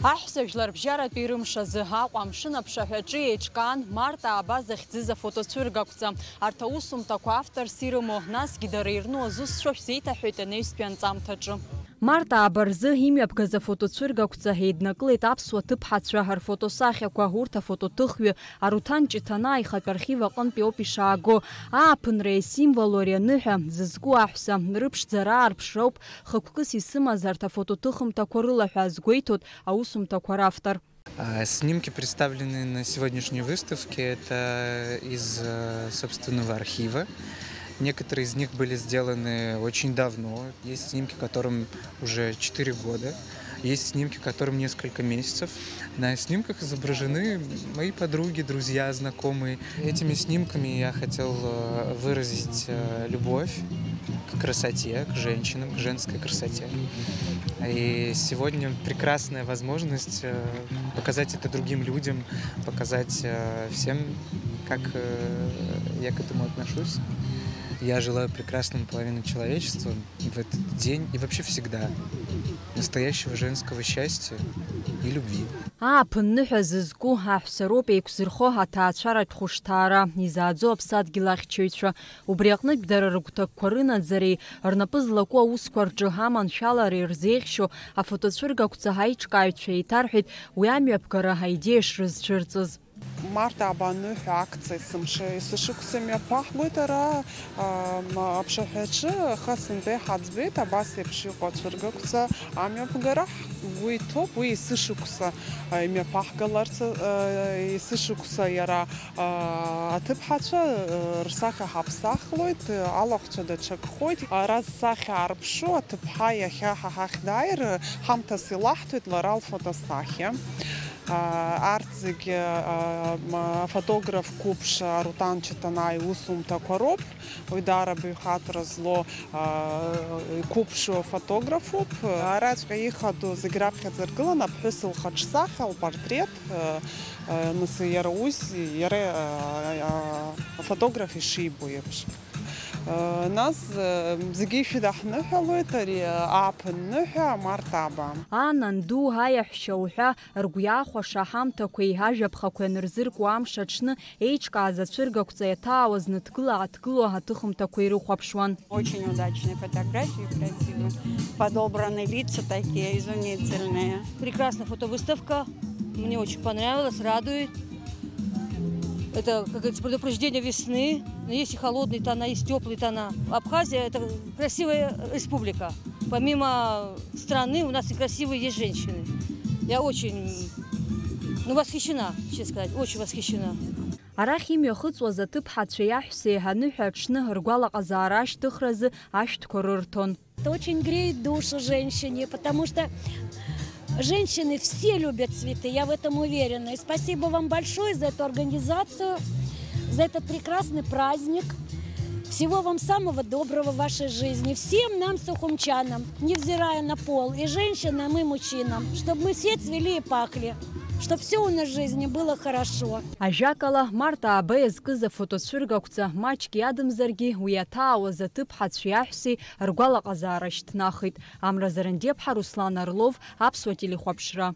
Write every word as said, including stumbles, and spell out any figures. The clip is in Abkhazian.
Аҳәса жәларбжьаратәи рымш азы Аҟәа амшын аԥшаҳәаҿы еиҿкаан Марҭа Аба захьӡыз афотоцәыргақәҵа. Арҭ аусумҭақәа авторс ирымоу, насгьы дара ирну азусҭцәа шәзеиҭаҳәеит анаҩстәи анҵамҭаҿы. Марҭа Аба рзы имҩаԥгаз афотоцәыргақәҵа еиднакылеит аԥсуа ҭыԥҳацәа рфотосахьақәа, урҭ афотоҭыхҩы Аруҭан Ҷыҭанаа ихатә архив аҟынтәи ауп ишааго. Ааԥынра исимволу ари аныҳәа зызку аҳәса, рыԥшӡара аарԥшроуп хықәкыс исымаз арҭ афотоҭыхымҭақәа рыла ҳәа азгәеиҭоит аусумҭақәа равтор. А, снимки, представленные на сегодняшней выставке, это из, э, собственного архива. Некоторые из них были сделаны очень давно. Есть снимки, которым уже четыре года. Есть снимки, которым несколько месяцев. На снимках изображены мои подруги, друзья, знакомые. Этими снимками я хотел, э, выразить, э, любовь к красоте, к женщинам, к женской красоте. И сегодня прекрасная возможность, э, показать это другим людям, показать, э, всем, как, э, я к этому отношусь. Я желаю прекрасным половинам человечества в этот день и вообще всегда настоящего женского счастья и любви. Ааԥын ныҳәа зызку аҳәса роуп еиқәзырхо аҭаацәаратә хәышҭаара, изааӡо аԥсадгьыл ахьчаҩцәа. Убри аҟнытә дара рыгәҭакқәа рынаӡареи рнапы злаку аусқәа рҿы аманшәалареи рзеиӷьшьо афотоцәыргақәҵа аиҿкааҩцәа еиҭарҳәеит уи амҩаԥгара аидеиа шрызцәырҵыз. Марҭа Аба аныҳәа акциа есымша, есышықәса имҩаԥаҳгоит ара, ам, аԥшаҳәаҿы, аха сынтәа иҳаӡбеит абас еиԥш иҟоу ацәыргақәҵа амҩаԥгара. Ҳгәы иҭоуп уи есышықәса, а, имҩаԥаҳгаларц, а, есышықәса иара, а, аҭыԥҳацәа, а, рсахьа ҳаԥсахлоит, а, алахәцәа даҽакхоит. Ара зсахьа аарԥшу аҭыԥҳа иахьа ҳа ҳахь дааир, ҳамҭас илаҳҭоит лара лфотосахьа. А, арҭ зегьы, а, м, афотограф қәыԥш Аруҭан Ҷыҭанаа иусумҭақәа роуп. Уи даара баҩхатәра злоу, а, иқәыԥшу афотографуп. Араҵәҟьа ихадоу зегь раԥхьаӡа иргыланы аԥҳәыс лхаҿсахьа, лпортрет, а, а, нас иара ус, иара, а, а, афотограф ишибо еиԥш. Нас, зегьы ишәыдаҳныҳәалоит ари ааԥын ныҳәа Марҭа Аба. Ан, анду, аиаҳәшьа уҳәа ргәы иахәаша аҳамҭақәеи ажәаԥхақәеи анырзыркуа амш аҽны еиҿкааз ацәыргақәҵа иаҭаауаз ныҭгыла-ааҭгыло аҭыхымҭақәа ирыхәаԥшуан. Очень удачные фотографии, красивые. Подобраны лица такие изумительные. Прекрасная фотовыставка. Мне очень понравилось, радует. Это, как говорится, предупреждение весны. Но есть и холодные тона, есть теплые тона. Абхазия — это красивая республика. Помимо страны у нас и красивые есть женщины. Я очень, ну, восхищена, честно сказать, очень восхищена. Арахь имҩахыҵуаз аҭыԥҳацәеи аҳәсеи аныҳәа аҽны ргәалаҟазаара ашьҭыхразы ашәҭқәа рырҭон. Это очень греет душу женщине, потому что женщины все любят цветы, я в этом уверена. И спасибо вам большое за эту организацию, за этот прекрасный праздник. Всего вам самого доброго в вашей жизни. Всем нам, сухумчанам, невзирая на пол, и женщинам, и мужчинам, чтобы мы все цвели и пахли, чтобы все у нас в жизни было хорошо. Ажәакала, Марҭа Аба иазкыз афотоцәыргақәҵа маҷк иадамзаргьы, уи иаҭаауаз аҭыԥҳацәеи аҳәсеи ргәалаҟазаара шьҭнахит. Амра Зарандеԥҳа, Руслан Орлов, Аԥсуа телехәаԥшра.